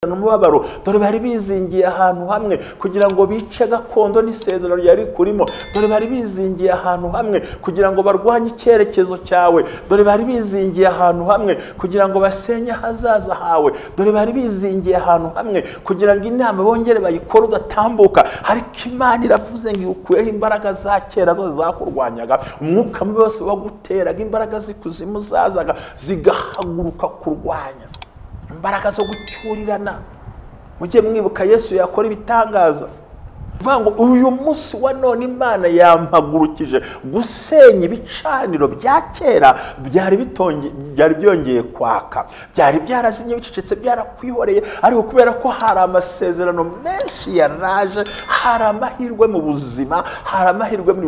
Umubabaro dore bari bizingiye ahantu hamwe kugira ngo bice gakondo n'isezerano ryari kurimo. Dore bari bizingiye ahantu hamwe kugira ngo barwanye icyerekezo cyawe. Dore bari bizingiye ahantu hamwe kugira ngo basenye ahazaza hawe. Dore bari bizingiye ahantu hamwe kugira ngo inama bongere bayikore udatambuka. Ariko Imana iravuze ngo ikuyeho imbaraga za kera zose zakurwanyaga, umwuka mubi wose waguteraga, imbaraga z'ikuzimu zazaga zigahaguruka kurwanya, imbaraga zo gucyurirana. Mujye mwibuka Yesu yakora ibitangaza. Vuga ngo uyu munsi wa none Imana yampagurukije gusenya ibicaniro bya kera byari byongeye kwaka, byari byarazimye bicecetse, byarakwihoreye. Ariko kubera ko hari amasezerano menshi yaraje, hari amahirwe mu buzima, hari amahirwe muri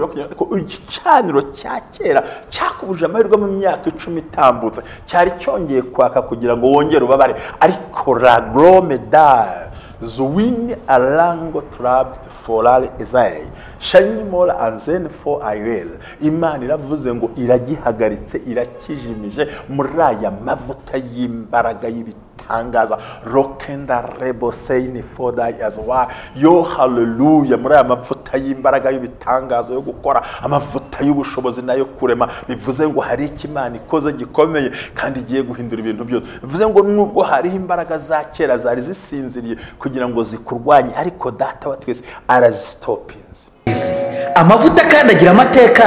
igicaniro cya kera cyakubuje amahirwe mu myaka 10 itambutse cyari cyongeye kwaka kugira ngo wongere ubabare. Ariko ragromedal Zuwini arango trapped forale Isaiah shanyimola anzen for Ayel. Imana iravuze ngo iragihagaritse, irakijimije muri aya mavuta y'imbaraga y'ibitangaza. Rokenda rebo seini for thy as well. Yo hallelujah, muri aya mavuta y'imbaraga y'ibitangaza yo gukora, amavuta y'ubushobozi nayo kurema. Bivuze ngo hari icyo Imana ikoze gikomeye kandi igiye guhindura ibintu byose. Bivuze ngo nubwo hariho imbaraga za kera zari zisinziriye kugira ngo zikurwanye, ariko data wa twese arazistopinze. Amavuta kandi agira amateka,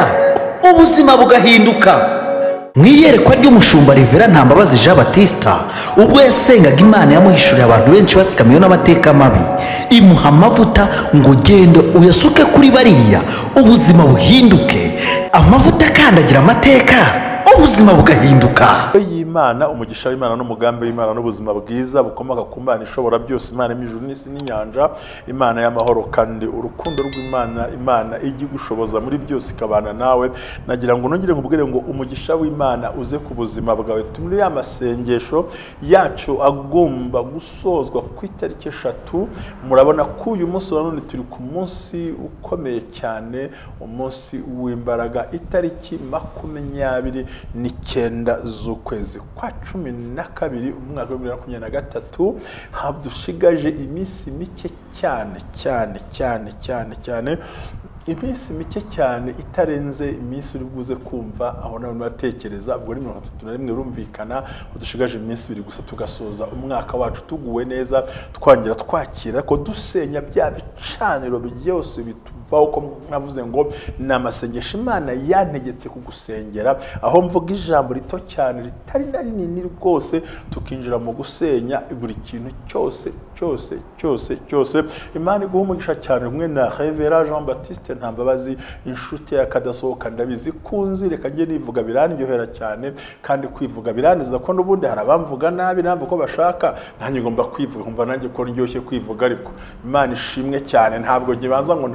ubuzima bugahinduka. Mu iyerekwa ry'umushumba Rivera Ntambabazi Jean Baptiste, ubwo yasengaga Imana yamuhishuriye abantu benshi batsikamiwe n'amateka mabi, imuha amavuta ngo genda uyasuke kuri bariya, ubuzima buhinduke. Amavuta kandi agira amateka, ubuzima bugahinduka. Y'Imana, umugisha w'Imana n'umugambi w'Imana n'ubuzima bwiza bukomoka ku Mana ishobora byose, Imana y'ijuru n'isi n'inyanja, Imana y'amahoro kandi urukundo rw'Imana, Imana ijya igushoboza muri byose ikabana nawe. Nagira ngo nongere nkubwire ngo umugisha w'Imana uze ku buzima bwawe. Muri ya masengesho yacu agomba gusozwa ku itariki 3, murabona ko uyu munsi wa none turi ku munsi ukomeye cyane, umunsi w'imbaraga, itariki 29 z'ukwezi kwa 12 umwaka wa 2023. Hadushigaje iminsi mike cyane cyane cyane cyane cyane, iminsi mike cyane itarenze iminsi uri buze kumva aho nawe batekereza. Ubwo ni 31 urumvikana, dushigaje iminsi 2 gusa tugasoza umwaka wacu tuguwe neza, twangira twakira ko dusenya bya bicaniro byose bituvaho. Ko navuze ngo ni amasengesho Imana yantegetse kugusengera, aho mvuga ijambo rito cyane ritari na rinini rwose, tukinjira mu gusenya buri kintu cyose cyose cyose cyose. Imana iguha umugisha cyane. Umwe na Revera Jean Baptiste Ntambabazi, inshuti yakadasohoka, ndabizi kunzi, reka njye nivuga birandyohera cyane, kandi kwivuga biraneza ko n'ubundi hari abamvuga nabi ntabwo ko bashaka, nanjye ngomba kwivuga, nkumva nanjye ko ndyoshye kwivuga. Ariko Imana ishimwe cyane, ntabwo nkibanza ngo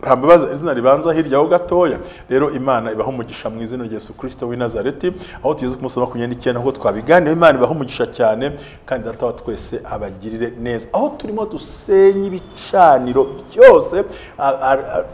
Ntambabazi izina ribanza hirya ho gatoya. Rero Imana ibaha umugisha mu izina rya Yesu Kristo w'i Nazareti, aho tugeze ku munsi wa 29 aho twabiganiye. Imana ibaha umugisha cyane kandi data wa twese abagirire neza. Aho turimo dusenya ibicaniro byose,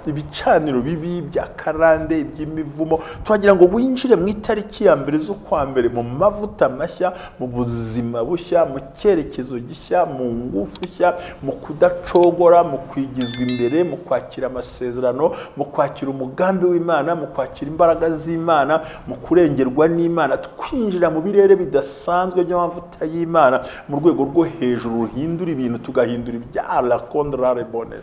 ibicaniro bibi bya karande, iby'imivumo, turagira ngo winjire mu itariki ya 1 z'ukwa mbere mu mavuta mashya, mu buzima bushya, mu cyerekezo gishya, mu ngufu nshya, mu kudacogora, mu kwigizwa imbere, mu kwakira amasezerano, mu kwakira umugambi w'Imana, mu kwakira imbaraga z'Imana, mu kurengerwa n'Imana, twinjira mu birere bidasanzwe by'amavuta y'Imana mu rwego rwo hejuru, ruhindura ibintu, tugahindura ibya kontrare bonne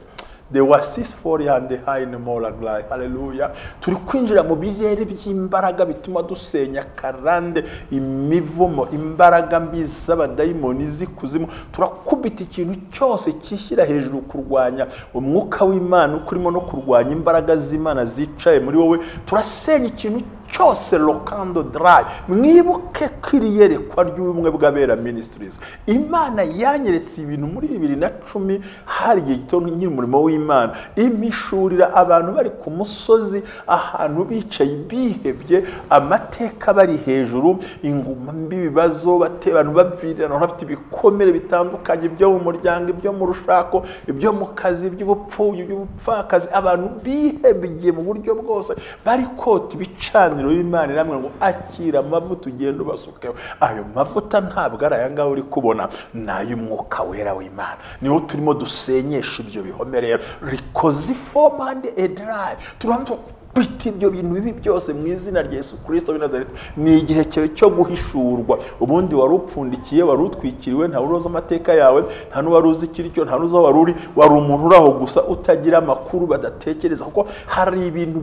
the wasis for and the high moral life. Hallelujah. Turi kwinjira mu birere by'imbaraga bituma dusenya karande, imivumo, imbaraga mbi z'abadayimoni z'ikuzimu. Turakubita ikintu cyose kishyira hejuru kurwanya umwuka w'Imana ukurimo no kurwanya imbaraga z'Imana zicaye muri wowe. Turasenya ikintu cyose lokando dry. Mwibuke kwiriyerekwa ry'ubumwe bw'abera ministries. Imana yanyeretse ibintu muri 2010, hari igihe gito nkiri umurimo w'Imana, impishurira abantu bari ku musozi ahantu bicaye bihebye, amateka bari hejuru, inguma mbi, ibibazo, abantu bavirirana, bafite ibikomere bitandukanye byo mu muryango, ibyo mu rushako, ibyo mu kazi, iby'ubupfuyi, iby'ubupfakazi, abantu bihebye mu buryo bwose, bari kota ibicaniro ibicaniro b'Imana iramwe ngo akira amavuta ugenda ubasukeho. Ayo mavuta ntabwo ari aya ngaho uri kubona, ni ay'umwuka wera w'Imana. Niho turimo dusenyesha ibyo bihome rero. Rikoze ifomande edrai. Turamo kwita ibyo bintu bibi byose mu izina rya Yesu Kristo w'i Nazareti. Ni igihe cyawe cyo guhishurwa. Ubundi wari upfundikiye, wari utwikiriwe, nta uroza amateka yawe, nta n'uwari uzi ikiri cyo, nta n'uzi aho wari uri, wari umuntu uri aho gusa utagira amakuru, badatekereza, kuko hari ibintu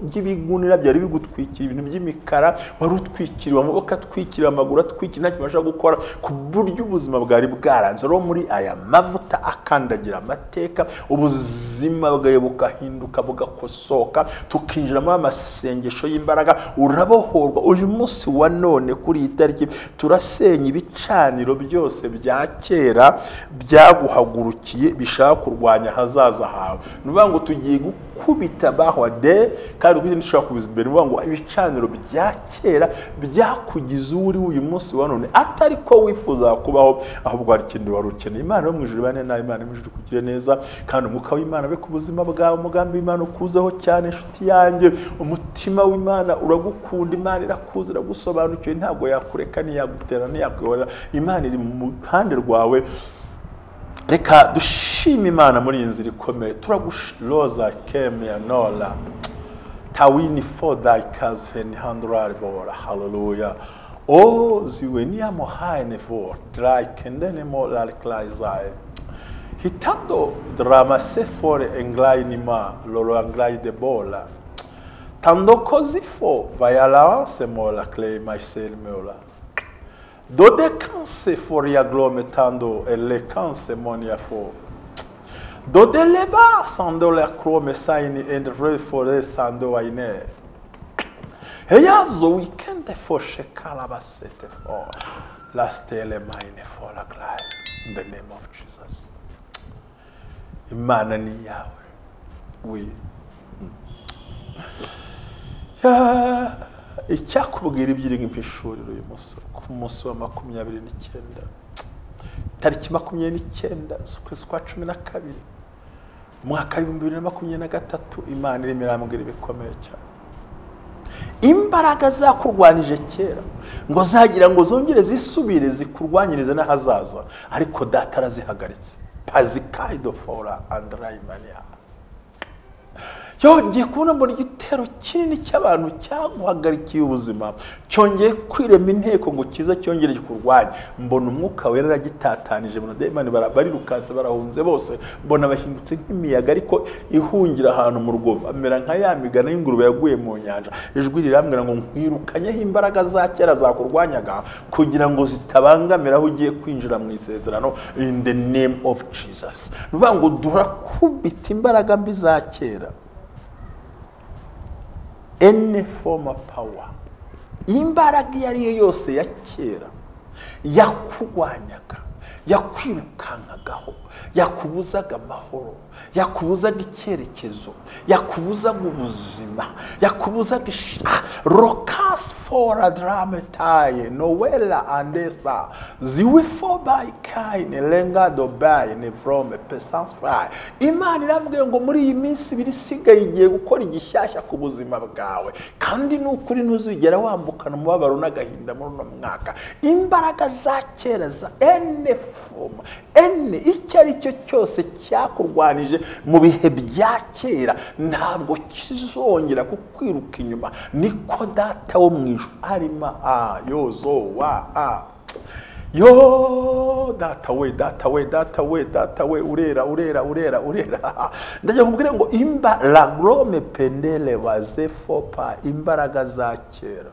by'ibigunira byari bigutwikira, ibintu by'imikara, wari utwikiriwe, amaboko atwikiriwe, amaguru atwikiriwe, ntacyo ubasha gukora, ku buryo ubuzima bwari bwaranze. Rero muri aya mavuta akandagira amateka, ubuzima bwawe bugahinduka, bugakosoka, tukinjira muri amasengesho y'imbaraga, urabohorwa. Uyu munsi wa none kuri iyi tariki turasenya ibicaniro byose bya kera byaguhagurukiye bishaka kurwanya ahazaza hawe. Ni ukuvuga ngo tugiye gukubita bahwade, kandi ubwo nishobora kubiza imbere. Ni ukuvuga ngo ibicaniro bya kera byakugize uri uyu munsi wa none atari ko wifuza kubaho, ahubwo hari ikindi wari ukeneye. Imana yo mu ijuru ibane nawe, Imana yo mu ijuru ikugire neza, kandi umwuka w'Imana abe ku buzima bwawe, umugambi w'Imana ukuzeho cyane, inshuti yanjye. Umutima w'Imana uragukunda, Imana irakuzi, iragusobanukiwe, ntabwo yakureka, ntiyagutera, ntiyakuyobora. Imana iri mu ruhande rwawe. Reka dushime Imana muri iyi nzira ikomeye. Turaguroza kemia nola tawini for thy kazven handral bora. Hallelujah. O ziwe niamo haine for dry kendene mo lalklaizai. Hitando drama se fore englainima lolo anglai de bola. Tando cosifo vayala se mola clay myself mola. Dode canse foria glometando e le canse monia fo. Dode leba sando la crome saini and re fore sando aine. Heyazo weekend for shekalabasete for la stele mine for la glai. In the name of Jesus. Imana ni yawe. We. Icyakubwira ibyiringa impishuriro uyu munsi ku munsi wa 29 tariki 29 z'ukwezi kwa 12 umwaka 2023, Imana irimo irambwira ibikomeye cyane. Imbaraga zakurwanije kera ngo zagira ngo zongere zisubire zikurwanyirize n'ahazaza, ariko data arazihagaritse. Pazikaido fora andraimania. Yongeye kubona mbona igitero kinini cy'abantu cyaguhagarikiye ubuzima, cyongeye kwirema inteko ngo kiza cyongere kikurwanye. Mbona umwuka wera aragitatanije, mbona dayimani barirukanse, barahunze bose, mbona bahindutse nk'imiyaga ariko ihungira ahantu mu rwobo, amera nka ya migana y'ingurube yaguye mu nyanja. Ijwi rirambwira ngo nkwirukanyeho imbaraga za kera zakurwanyaga kugira ngo zitabangamira aho ugiye kwinjira mu isezerano. In the name of Jesus. Ni ukuvuga ngo durakubita imbaraga mbi za kera. Any form of power, imbaraga iyo ari yo yose ya kera yakurwanyaga, yakwirukankagaho, yakubuzaga amahoro, yakubuzaga icyerekezo, yakubuzaga ubuzima, yakubuzaga rokas for drametaye noella andesa ziwifo by kaine lenga dobai ne from pesance fry. Imana irambwira ngo muri iyi minsi ibiri isigaye igiye gukora igishyashya ku buzima bwawe, kandi n'ukuri ntuzigera wambukana umubabaro n'agahinda muri uno mwaka. Imbaraga za kera za ene form ene icyo ari cyo cyose cyakurwanije mu bihe bya kera ntabwo kizongera kukwiruka inyuma. Niko data wo mu ijuru arima a yozo wa a yo data we, data we, data we, data we, urera urera urera urera. Ndaje kubwira ngo imba lagrome pendele wazefopa, imbaraga za kera,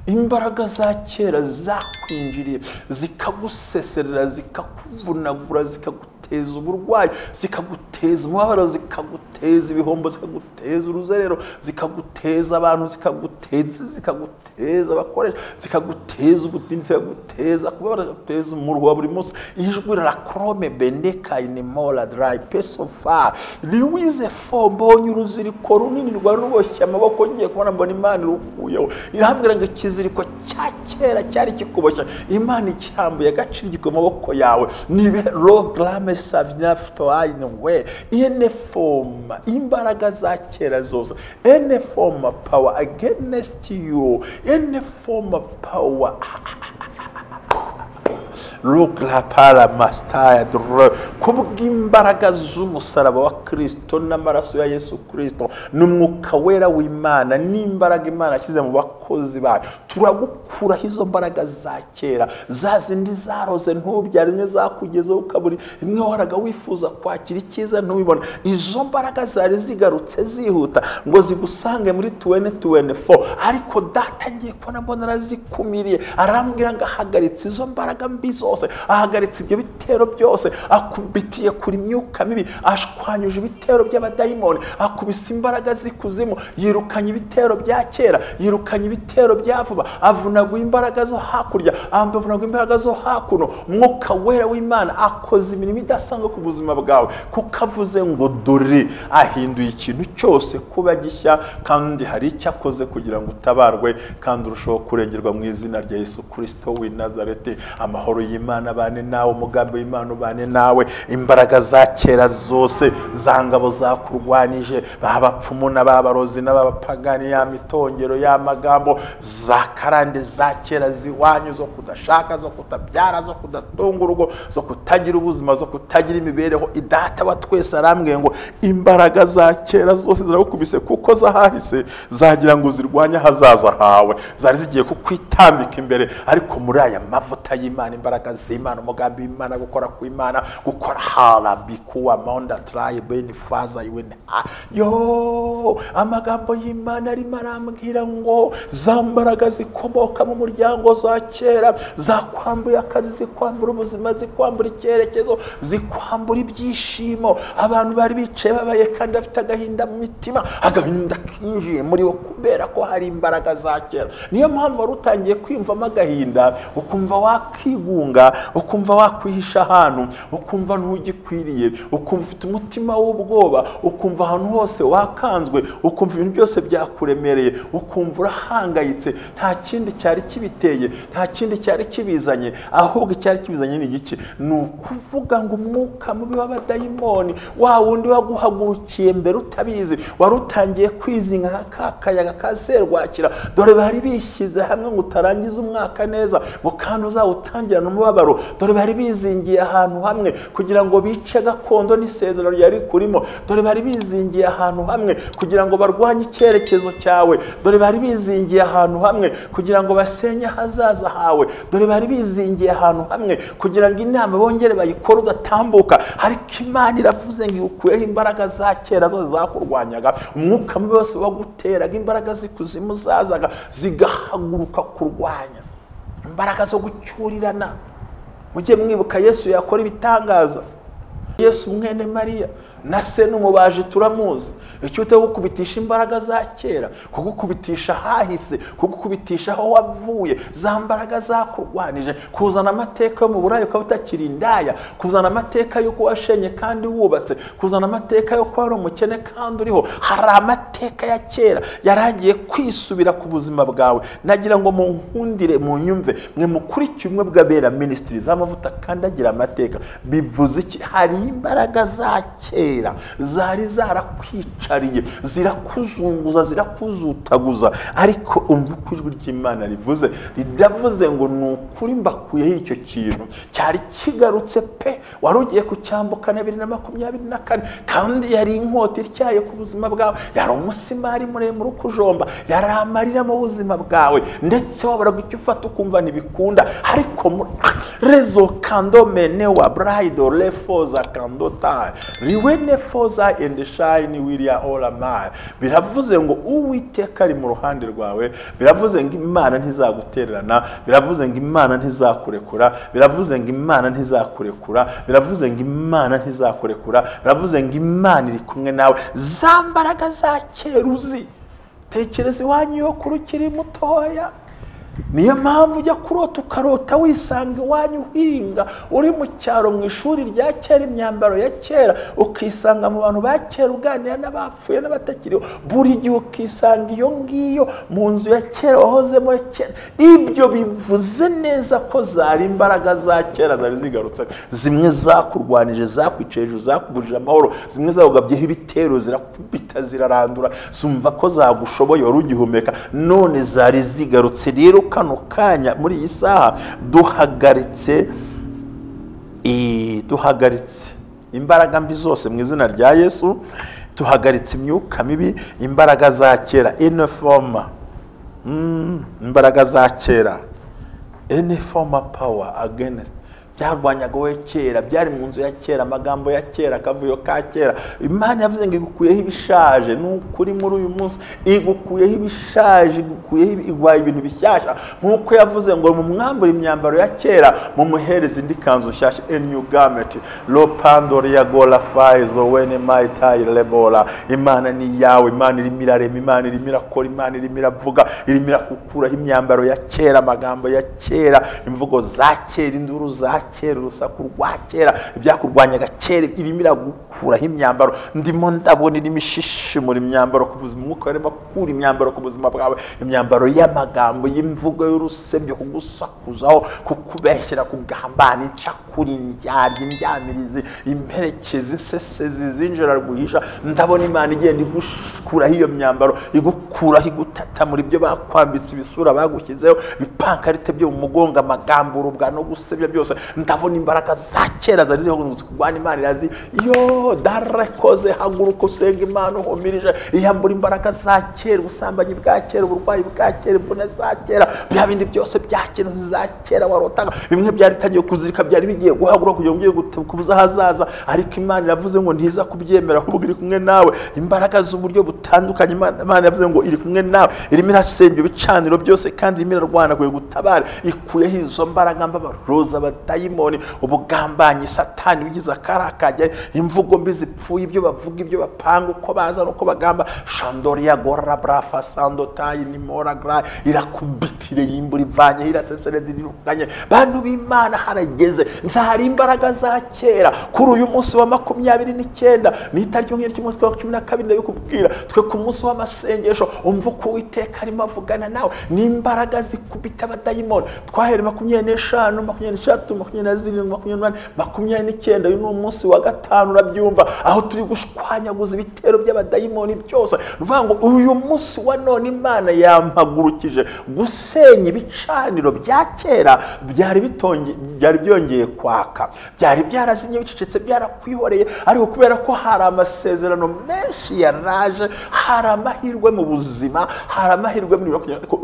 imbaraga za kera zakwinjiriye zikaguseserera, zikakuvunagura, zikaguteza uburwayi, zikaguteza umubabaro, zikaguteza ibihombo, zikaguteza uruzerero, zikaguteza abantu, zikaguteza abakoresha, zikaguteza ubutindi, zikaguteza kubabara, zikaguteza umuruho wa buri munsi. Ijwi rakrome bendeka inimola dry pesofa liwize fo. Mbonye uruziriko runini rwari ruboshye amaboko, ngiye kubona mbona Imana irukuyeho. Irambwira ngo Ikiziriko cya kera cyari kikuboshye Imana icyambuye agaciro gikuye mu maboko yawe. Nibe roglame savyaftoainwe enefoma imbaraga za kera zose, any form of power against you, any form of power kubw'imbaraga z'umusaraba wa Kristo n'amaraso ya Yesu Kristo n'umwuka wera w'Imana n'imbaraga Imana yashyize mu bakozi bayo, turagukuraho izo mbaraga za kera, za zindi zaroze ntubyare, imwe zakugezeho ukaburi, imwe wahoraga wifuza kwakira icyiza ntubibone. Izo mbaraga zari zigarutse zihuta ngo zigusange muri 2024, ariko data ngiye kubona mbona arazikumiriye, arambwira ngo ahagaritse izo mbaraga mbi zose, ahagaritse ibyo bitero byose, akubitiye kuri myuka mibi, ashwanyuje ibitero by'abadayimoni, akubise imbaraga z'ikuzimu, yirukanye ibitero bya kera, yirukanye ibitero bya vuba, avunaguye imbaraga zo hakurya, avunaguye imbaraga zo hakuno. Umwuka wera w'Imana akoze imirimo idasanzwe ku buzima bwawe, kuko avuze ngo dore ahinduye ikintu cyose kuba gishya, kandi hari icyo akoze kugira ngo utabarwe kandi urusheho kurengerwa mu izina rya Yesu Kristo w'i Nazareti. Amahoro y'Imana bane nawe, umugambi w'Imana ubane nawe. Imbaraga za kera zose za ngabo zakurwanije, babapfumu n'ababarozi n'abapagani, ya mitongero y'amagambo za karande za kera ziwanyu, zo kudashaka, zo kutabyara, zo kudatunga urugo, zo kutagira ubuzima, zo kutagira imibereho, idata wa twese arambwiye ngo imbaraga za kera zose ziragukubise, kuko zahahise zagira ngo zirwanye ahazaza hawe, zari zigiye kukwitambika imbere. Ariko muri aya mavuta y'Imana, imbaraga z'Imana, umugambi w'Imana, gukora kw'Imana, gukora harabikuwa monda tribe ni faza iwe yo, amagambo y'Imana arimo arambwira ngo za mbaraga zikomoka mu muryango za kera zakwambuye akazi, zikwambura ubuzima, zikwambura icyerekezo, zikwambura ibyishimo. Abantu bari bicaye babaye kandi bafite agahinda mu mitima, agahinda kinjiye muri bo kubera ko hari imbaraga za kera. Niyo mpamvu wari utangiye kwiyumvamo agahinda, ukumva wakigunga, ukumva wakwihisha ahantu, ukumva ntugikwiriye, ukumva ufite umutima w'ubwoba, ukumva ahantu hose wakanzwe, ukumva ibintu byose byakuremereye, ukumva urahangayitse. Nta kindi cyari kibiteye, nta kindi cyari kibizanye, ahubwo icyari kibizanye ni igiki? Ni ukuvuga ngo umwuka mubi w'abadayimoni, wa wundi waguhagurukiye mbere utabizi, wari utangiye kwizinga nka kayaga ka serwakira. Dore bari bishyize hamwe ngo utarangiza umwaka neza, ngo kandi uzawutangirana umubabaro. Dore bari bizingiye ahantu hamwe kugira ngo bice gakondo n'isezerano ryari kurimo. Dore bari bizingiye ahantu hamwe kugira ngo barwanye icyerekezo cyawe. Dore bari bizingiye ahantu hamwe kugira ngo basenye ahazaza hawe. Dore bari bizingiye ahantu hamwe kugira ngo inama bongere bayikore udatambuka. Ariko Imana iravuze ngo ikuyeho imbaraga za kera zose zakurwanyaga, umwuka mubi wose waguteraga, imbaraga z'ikuzimu zazaga zigahaguruka kurwanya, imbaraga zo gucyurirana. Mujye mwibuka Yesu yakora ibitangaza, Yesu mwene Mariya na se n'umubaji turamuzi. Icyo utagukubitisha imbaraga za kera, kugukubitisha hahise, kugukubitisha aho wavuye, za mbaraga zakurwanije, kuzana amateka yo mu burayi ukaba utakiri indaya, kuzana amateka y'uko washenye kandi wubatse, kuzana amateka yo kuba ari umukene kandi uriho. Hari amateka ya kera yaragiye kwisubira ku buzima bwawe. Nagira ngo munkundire, munyumve, mwe mukurikiye umwe bw'abera ministry z'amavuta kandi agira amateka. Bivuze iki? Hari imbaraga za kera zari zarakwicariye, zirakuzunguza, zirakuzutaguza, ariko umva uko ijwi ry'Imana rivuze. Riravuze ngo ni ukuri mbakuyeho icyo kintu cyari kigarutse pe, wari ugiye kucyambukana 2024, kandi yari inkota ityaye ku buzima bwawe, yari umusimari muremure ukujomba, yari amarira mu buzima bwawe, ndetse waburaga icyo ufata ukumva ntibikunda. Ariko rezo kando mene wa bride lefoza kandota riwene foza and shine wiria all my. Biravuze ngo Uwiteka ari mu ruhande rwawe, biravuze ngo Imana ntizagutererana, biravuze ngo Imana ntizakurekura, biravuze ngo Imana ntizakurekura, biravuze ngo Imana ntizakurekura, biravuze ngo Imana iri kumwe nawe. Za mbaraga za kera uzi, tekereza iwanyu yo kuri ukiri mutoya, Niyo mpamvu ujya kurota ukarota wisanga iwanyu uhinga, uri mu cyaro mu ishuri rya kera, imyambaro ya kera, ukisanga mu bantu ba kera uganira n'abapfuye n'abatakiriho, buri gihe ukisanga iyo ngiyo mu nzu ya kera wahozemo kera. Ibyo bivuze neza ko zari imbaraga za kera zari zigarutse, zimwe zakurwanije, zakwicaye hejuru, zakubujije amahoro, zimwe zakugabyeho ibitero, zirakubita, zirarandura, zumva ko zagushoboye wari ugihumeka, none zari zigarutse. Rero kano kanya muri iyi saha duhagaritse imbaraga mbi zose mu izina rya Yesu, tuhagaritse imyuka mibi, imbaraga za kera, iniforma, imbaraga za kera, iniforma power against byarwanyaga wowe kera, byari mu nzu ya kera, amagambo ya kera, akavuyo ka kera. Imana yavuze ngo igukuyeho ibishaje. Ni ukuri muri uyu munsi igukuyeho ibishaje, igukuyeho igwaye ibintu bishyashya, nk'uko yavuze ngo mumwambure imyambaro ya kera, mumuhereze indi kanzu nshyashya, a new garment. Lopandoria gola faizo wene maitai lebola. Imana ni yawe, Imana irimo irarema, Imana irimo irakora, Imana irimo iravuga, irimo irakukuraho imyambaro ya kera, amagambo ya kera, imvugo za kera, induru za kera, urusaku rwa kera, ibyakurwanyaga kera, irimo iragukuraho imyambaro. Ndimo ndabona irimo ishishimura imyambaro ku buzima, umwuka arimo akura imyambaro ku buzima bwawe, imyambaro y'amagambo, y'imvugo y'urusebyo, kugusakuzaho, kukubeshyera, kugambana, incakura, indyarya, indyamirizi, imperekezi, insesezi zinjira rwihisha. Ndabona Imana igenda igukuraho iyo myambaro, igukuraho, igutata muri byo bakwambitse, ibisura bagushyizeho, ibipankarite byo mu mugongo, amagambo, urubwa no gusebya byose. Ndabona imbaraga za kera zari zihagurutse kurwana, Imana irazi yo darakoze. Haguruka usenga Imana uhumirije, iyambura imbaraga za kera, ubusambanyi bwa kera, uburwayi bwa kera, imvune za kera, bya bindi byose bya kera, za kera warotaga, bimwe byari bitangiye kuzirika, byari bigiye guhaguruka kugira ngo ugiye kubuza ahazaza, ariko Imana iravuze ngo ntiza kubyemera, ahubwo iri kumwe nawe. Imbaraga z'uburyo butandukanye, Imana yavuze ngo iri kumwe nawe, irimo irasenga ibicaniro byose, kandi irimo irarwana kugira gutabara, ikuyeho izo mbaraga mbabaroza abadayimoni, ubugambanyi, Satani bigize akarakajya, imvugo mbi zipfuye, ibyo bavuga, ibyo bapanga, uko baza nuko bagamba. Shandoria gora brafa sandotai ni mora gra, irakubitire yimbura ivanye, irasesereza, irukanye. Bantu b'Imana harageze, nzahari imbaraga za kera. Kuri uyu munsi wa 29 ni itariki 1 cy'umunsi wa 12, ndabikubwira twe ku munsi w'amasengesho, umva uko Uwiteka arimo avugana nawe, ni imbaraga zikubita abadayimoni. Twahere 25, 23, 27, 28, 29. Uyu ni umunsi wa 5, urabyumva, aho turi gushwanyaguza ibitero by'abadayimoni byose. Uvuga ngo uyu munsi wa none Imana yampagurukije gusenya ibicaniro bya kera byari byongeye kwaka, byari byarazimye, bicecetse, byarakwihoreye, ariko kubera ko hari amasezerano menshi yaraje, hari amahirwe mu buzima, hari amahirwe muri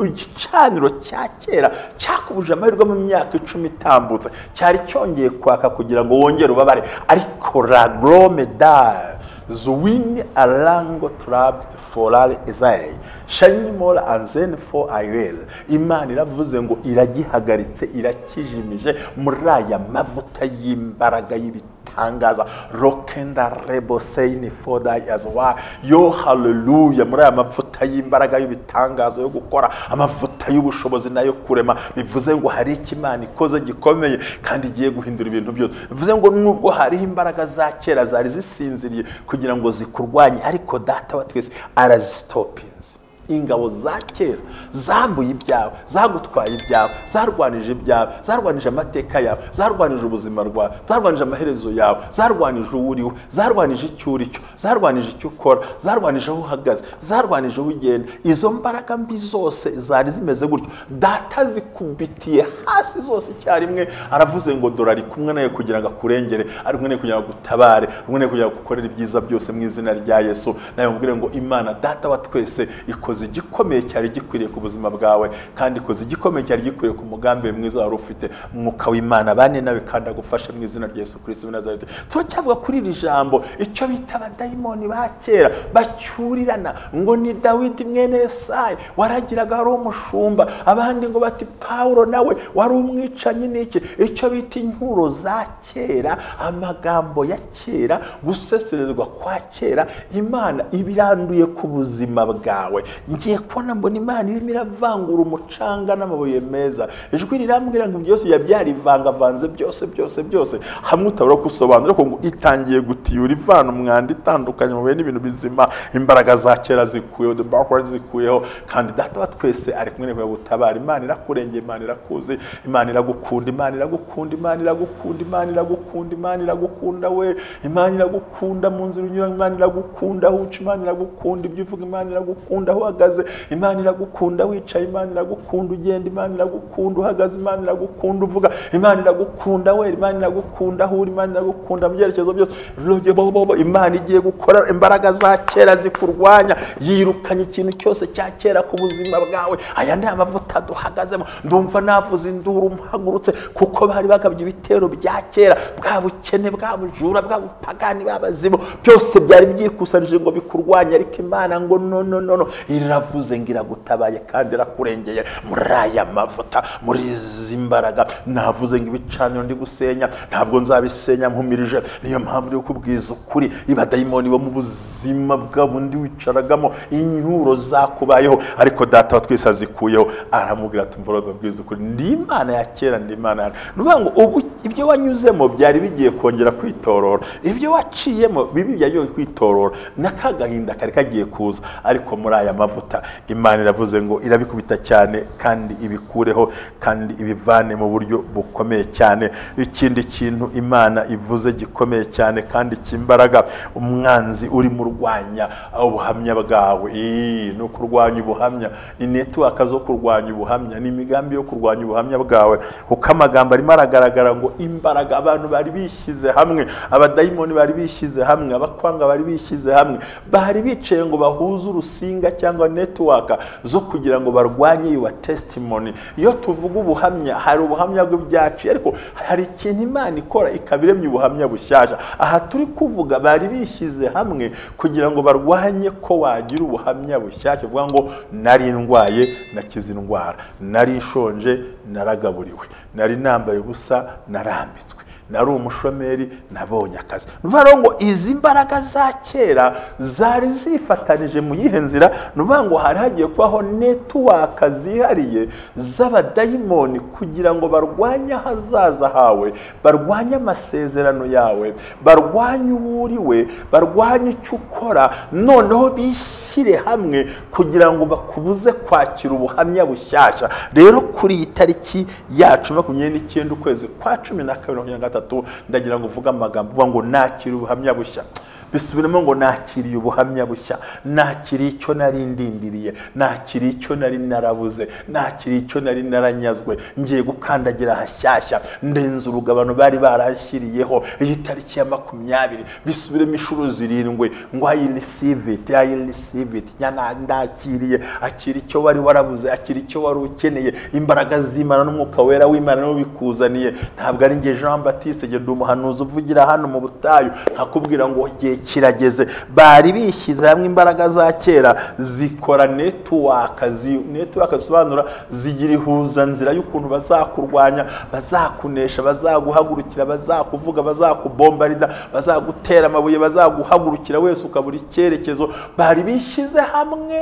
igicaniro cya kera cyakubuje amahirwe mu myaka 10 itambutse, cyari cyongeye kwaka kugira ngo wongere ubabare. Ariko ragromeda zuwini arango trapped forale ezai shanyimola anzen for ayel. Imana iravuze ngo iragihagaritse, irakijimije muri aya mavuta y'imbaraga y'ibitangaza. Rokenda rebo seini for thy as well. Yo hallelujah, muri aya mavuta y'imbaraga y'ibitangaza yo gukora, amavuta y'ubushobozi nayo kurema. Bivuze ngo hari icyo Imana ikoze gikomeye kandi igiye guhindura ibintu byose. Bivuze ngo nubwo hariho imbaraga za kera zari zisinziriye kugira ngo zikurwanye, ariko Data wa twese arazistopinze. Ingabo za kera zambuye ibyawe, zagutwaye ibyawe, zarwanije ibyawe, zarwanije amateka yawe, zarwanije ubuzima bwawe, zarwanije amaherezo yawe, zarwanije uwo uriwe, zarwanije icyo uri cyo, zarwanije icyo ukora, zarwanije aho uhagaze, zarwanije aho ugenda. Izo mbaraga mbi zose zari zimeze gutyo, Data zikubitiye hasi zose icyarimwe. Aravuze ngo dore ari kumwe nawe kugira ngo akurengere, ari kumwe nawe kugira ngo agutabare, ari kumwe nawe kugira ngo agukorere ibyiza byose mu izina rya Yesu. Nawe mubwire ngo Imana Data wa twese ikoze igikomeye cyari gikwiriye ku buzima bwawe, kandi ikoze igikomeye cyari gikwiriye ku mugambi mwiza wari ufite. Umwuka w'Imana bane nawe kandi agufashe mu izina rya Yesu Kristo w'i Nazareti. Turacyavuga kuri iri jambo, icyo bita abadayimoni ba kera bacyurirana, ngo ni Dawidi mwene Yesayi waragiraga ari umushumba, abandi ngo bati Paulo nawe wari umwicanyi n'iki. Icyo bita inkuru za kera, amagambo ya kera, guseserezwa kwa kera, Imana ibiranduye ku buzima bwawe, Ngiye kubona mbona Imana irimo iravangura umucanga n'amabuye meza. Ijwi rirambwira ngo byose byarivangavanze byose byose byose, hamwe utabura gusobanura ko ngo itangiye gutiyura ivana umwanda itandukanye mu bene ibintu bizima. Imbaraga za kera zikuyeho, the backwards zikuyeho, kandi Data wa twese ari kumwe nawe gutabara. Imana irakurengeye, Imana irakuzi, Imana iragukunda, Imana iragukunda, Imana iragukunda, Imana iragukunda, Imana iragukunda we, Imana iragukunda mu nzira unyura, Imana iragukunda aho uca, Imana iragukunda ibyo uvuga, Imana iragukunda aho uhagaze, Imana iragukunda wicaye, Imana iragukunda ugenda, Imana iragukunda uhagaze, Imana iragukunda uvuga, Imana iragukunda we, Imana iragukunda aho uri, Imana iragukunda mu byerekezo byose. Imana igiye gukora imbaraga za kera zikurwanya, yirukanye ikintu cyose cya kera ku buzima bwawe. Aya ni amavuta duhagazemo. Ndumva navuze induru mpagurutse, kuko bari bagabye ibitero bya kera, bwa bukene, bwa bujura, bwa bupagani, b'abazimu, byose byari byikusanije ngo bikurwanye, ariko Imana ngo no no no no, iravuze ngo iragutabaye kandi irakurengeye muri aya mavuta, muri izi mbaraga. Navuze ngo ibicaniro ndi gusenya ntabwo nzabisenya mpumirije. Niyo mpamvu yo kubwiza ukuri ibadayimoni bo mu buzima bwa bundi wicaragamo, inyuro zakubayeho, ariko Data wa twese azikuyeho. Aramubwira ati mvura babwiza ukuri, ndi Imana ya kera, ndi Imana ya nuvuga ngo ubu ibyo wanyuzemo byari bigiye kongera kwitorora, ibyo waciyemo bibi byagiye kwitorora, n'akagahinda kari kagiye kuza, ariko muri aya mavuta Imana iravuze ngo irabikubita cyane kandi ibikureho kandi ibivane mu buryo bukomeye cyane. Ikindi kintu Imana ivuze gikomeye cyane kandi cy'imbaraga, umwanzi uri mu rwanya ubuhamya bwawe. No kurwanya ubuhamya ni network zo kurwanya ubuhamya, ni imigambi yo kurwanya ubuhamya bwawe, kuko amagambo arimo aragaragara ngo imbaraga abantu bari bishyize hamwe, abadayimoni bari bishyize hamwe, abakwanga bari bishyize hamwe, bari bicaye ngo bahuze urusinga cyangwa network zo kugira ngo barwanye your testimony. Iyo tuvuga ubuhamya hari ubuhamya bw'ibyaci, ariko hari ikintu Imana ikora ikabiremye ubuhamya bushyashya. Aha turi kuvuga bari bishyize hamwe kugira ngo barwanye ko wagira ubuhamya bushyashya, uvuga ngo nari ndwaye nakize indwara, nari nshonje naragaburiwe, nari nambaye ubusa narambitswe, nari umushomeri nabonye akazi. Nuvuga ngo izi mbaraga za kera zari zifatanije mu yihe nzira? Nuvuga ngo hari hagiye kubaho network zihariye z'abadayimoni kugira ngo barwanye ahazaza hawe, barwanye amasezerano yawe, barwanye uwuriwe, barwanye icyo ukora, noneho bishyire hamwe kugira ngo bakubuze kwakira ubuhamya bushyashya. Rero kuri iyi tariki yacu 29 ukwezi kwa 12 2023, ndagira ngo uvuge amagambo uvuga ngo nakira ubuhamya bushya. Bisubiremo ngo nakiriye ubuhamya bushya, nakiriye icyo nari ndindiriye, nakiriye icyo nari narabuze, nakiriye icyo nari naranyazwe, ngiye gukandagira hashyashya, ndenze urugabano bari baranshyiriyeho. Iyi tariki ya 20 bisubiremo inshuro 7 ngo I receive it, I receive it, ndakiriye. Akira icyo wari warabuze, akira icyo wari ukeneye. Imbaraga z'Imana n'Umwuka Wera w'Imana nibo bikuzaniye. Ntabwo ari nge Jean Baptiste, nge ndi umuhanuzi uvugira hano mu butayu nkakubwira ngo kirageze. Bari bishyize hamwe imbaraga za kera zikora network, network zisobanura zigira ihuzanzira y'ukuntu bazakurwanya, bazakunesha, bazaguhagurukira, bazakuvuga, bazakubombarida, bazagutera amabuye, bazaguhagurukira wese ukabura icyerekezo. Bari bishyize hamwe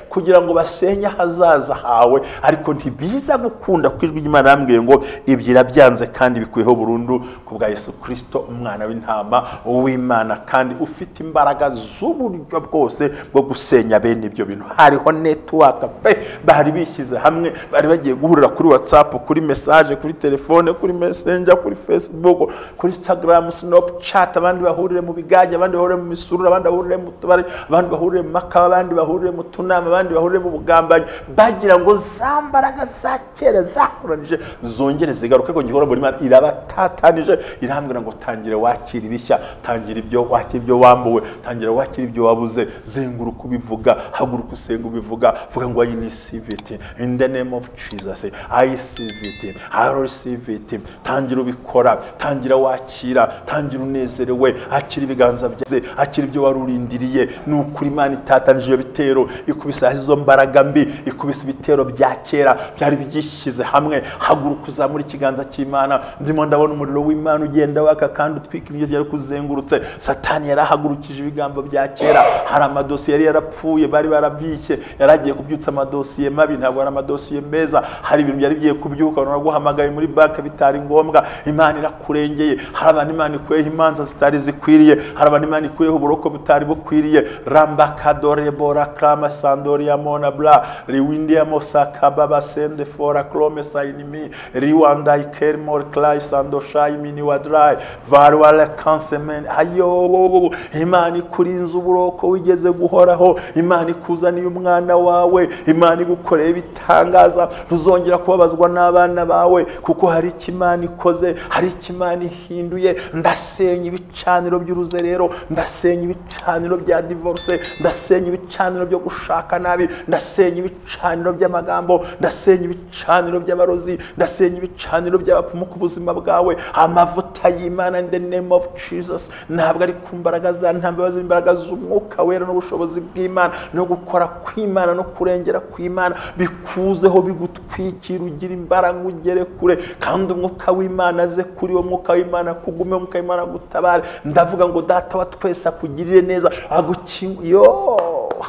kugira ngo basenye ahazaza hawe, ariko ntibiza gukunda kuko ijwi ry'Imana yambwiye ngo ibyo irabyanze kandi bikuyeho burundu ku bwa Yesu Kristo umwana w'intama w'Imana, kandi ufite imbaraga z'uburyo bwose bwo gusenya bene ibyo bintu. Hariho network pe, bari bishyize hamwe, bari bagiye guhurira kuri WhatsApp, kuri message, kuri telefone, kuri Messenger, kuri Facebook, kuri Instagram, Snapchat, abandi bahurire mu bigage, abandi bahurire mu misururu, abandi bahurire mu tubari, abandi bahurire mu makaba, abandi bahurire mu tunama, abandi bahurire mu bugambanyi, bagira ngo za mbaraga za kera zakoranije zongere zigaruke. Ko ngihora muri Imana irabatatanije, irambwira ngo tangire wakira ibishya, tangira ibyo wakira ibyo wambuwe, tangira wakira ibyo wabuze, zenguruka ubivuga, haguruka usenga ubivuga, vuga ngo I receive it in the name of Jesus, I receive it, I receive it. Tangira ubikora, tangira wakira, tangira unezerewe, akira ibiganza byawe, akira ibyo warurindiriye. Nukuri Imana itatanije iyo bitero, ikubisa izo mbaraga mbi, ikubisa ibitero bya kera byari byishyize hamwe. Haguruka uzamura ikiganza cy'Imana. Ndimo ndabona umuriro w'Imana ugenda waka kandi utwika ibyo byari kuzengurutse. Satani Satani yarahagurukije ibigambo bya kera. Hari amadosiye yari yarapfuye, bari barabishye, yaragiye kubyutsa amadosiye mabi, ntabwo ari amadosiye meza. Hari ibintu byari bigiye kubyuka, baraguhamagaye muri banki bitari ngombwa, Imana irakurengeye. Hari abantu Imana ikuyeho imanza zitari zikwiriye, hari abantu Imana ikuyeho uburoko butari bukwiriye. Rambakadore bora krama sandoria mona bla riwindia mosaka baba sende fora krome sainimi riwanda ikermor klai sandoshai mini wadrai varwale kansemen. Ayo, Imana ikurinze uburoko wigeze guhoraho, Imana ikuzaniye umwana wawe, Imana igukoreye ibitangaza, ntuzongera kubabazwa n'abana bawe, kuko hari icyo Imana ikoze, hari icyo Imana ihinduye. Ndasenya ibicaniro by'uruzerero, ndasenya ibicaniro bya divorce, ndasenya ibicaniro byo gushaka nabi, ndasenya ibicaniro by'amagambo, ndasenya ibicaniro by'abarozi, ndasenya ibicaniro by'abapfumu ku buzima bwawe. Amavuta y'Imana in the name of Jesus, ntabwo ari ku mbaraga za ntambabazi, imbaraga z'umwuka wera n'ubushobozi bw'Imana no gukora kw'Imana no kurengera kw'Imana bikuzeho, bigutwikira, ugira imbaraga, ugere kure. Kandi umwuka w'Imana aze kuri wo, mwuka w'Imana kugume, umwuka w'Imana gutabare. Ndavuga ngo Data wa twese akugirire neza, agukingu yo.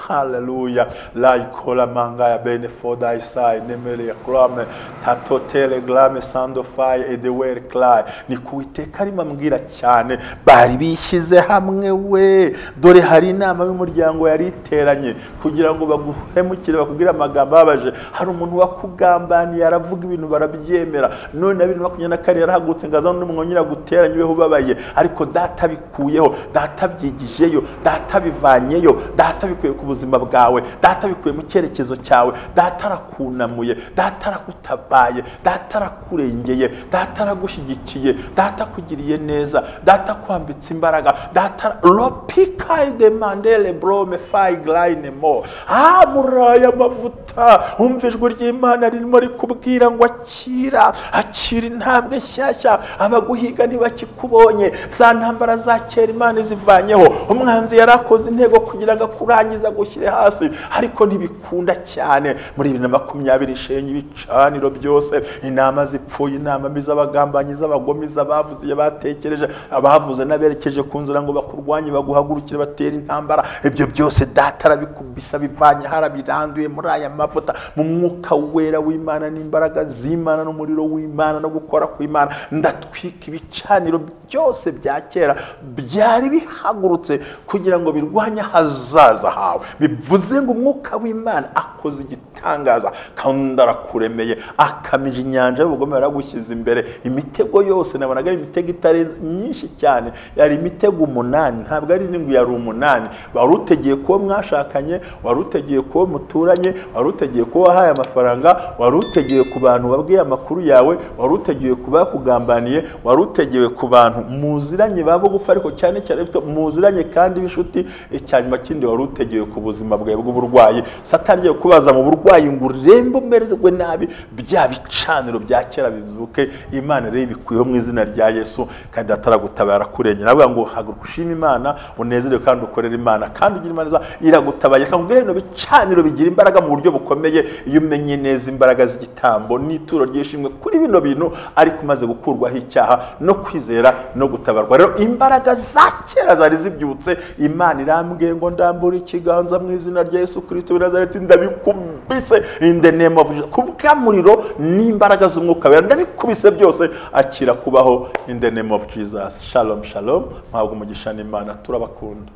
Hallelujah. Laikola mangaya bene foda isai nemele klame tatotele glame sandofai edewer klai. Ni kuwiteka arimo ambwira cyane, bari bishyize hamwe we. Dore hari inama y'umuryango yari iteranye kugira ngo baguhemukire, bakubwire amagambo ababaje. Hari umuntu wakugambaniye aravuga ibintu barabyemera, none 2024 yarahagurutse ngo azane n'umwongera guteranya ubeho ubabaye. Ariko Data bikuyeho, Data byigijeyo, Data bivanyeyo, Data bikuye ku buzima bwawe, Data bikuye mu cyerekezo cyawe. Data arakunamuye, Data arakutabaye, Data arakurengeye, Data aragushyigikiye, Data akugiriye neza, Data akwambitse imbaraga, Data ropika de mandele brome fai glaine mo. Ah, muraya mavuta, umva ijwi ry'Imana ririmo rikubwira ngo akira, akira intambwe nshyashya. Abaguhiga ntibakikubonye, za ntambara za kera Imana izivanyeho. Umwanzi yarakoze intego kugira ngo akurangize, agushyire hasi, ariko ntibikunda cyane. Muri 2020 ishenye ibicaniro byose, inama zipfuye, inama mbi z'abagambanyi, z'abagome, z'abavuze, batekereje, abavuze n'aberekeje ku nzira ngo bakurwanye, baguhagurukire, batera intambara. Ibyo byose Data arabikubisa, bivanye harabiranduye muri aya mavuta, mu mwuka wera w'Imana n'imbaraga z'Imana n'umuriro w'Imana no gukora kw'Imana. Ndatwika ibicaniro byose bya kera byari bihagurutse kugira ngo birwanye hazaza hawe. Bivuze ngo umwuka w'Imana akoze igitangaza, kandi arakuremeye, akamije inyanja y'ubugome yaragushyize imbere. Imitego yose nabonaga ari imitego itarenze myinshi cyane, yari imitego 8, ntabwo ari n'ingwi, yari 8. Wari utegeye kuwo mwashakanye, wari utegeye kuwo muturanye, wari utegeye kuwo wahaye amafaranga, wari utegeye ku bantu babwiye amakuru yawe, wari utegeye ku bakugambaniye, wari utegeye ku bantu muziranye babo gupfa, ariko cyane cyane muziranye kandi b'inshuti. Icyanyuma kindi wari utegeye ku buzima bwawe bw'uburwayi. Satani agiye kubaza mu burwayi ngo urembe umererwe nabi, bya bicaniro bya kera bizuke. Imana rero ibikuyeho mu izina rya Yesu, kandi ataragutabara kurengera. Avuga ngo haguruka ushime Imana, unezerwe kandi ukorere Imana, kandi ugire Imana iragutabaye. Akakubwira bino bicaniro bigira imbaraga mu buryo bukomeye iyo umenye neza imbaraga z'igitambo n'ituro ry'ishimwe kuri bino bintu, ariko umaze gukurwaho icyaha no kwizera no gutabarwa. Rero imbaraga za kera zari zibyutse, Imana irambwiye ngo ndambure ikiganza mu izina rya Yesu Kristo w'i Nazareti, ndabikubise in the name of Jesus. Kubw'umuriro n'imbaraga z'umwuka wera ndabikubise byose, akira kubaho in the name of Jesus. Shalom shalom, mpabwa umugisha n'Imana, turabakunda.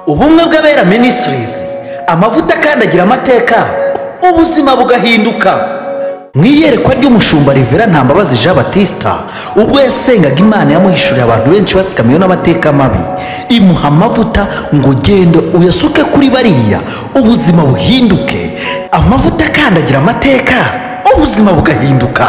Ubumwe bw'Abera Ministries, amavuta akandagira amateka, ubuzima bugahinduka. Mu iyerekwa ry'umushumba Rivera Ntambabazi Jean Baptiste, ubwo yasengaga Imana yamuhishuriye abantu benshi batsikamiwe n'amateka mabi, imuha amavuta ngo genda uyasuke kuri bariya, ubuzima buhinduke. Amavuta akandagira amateka, ubuzima bugahinduka.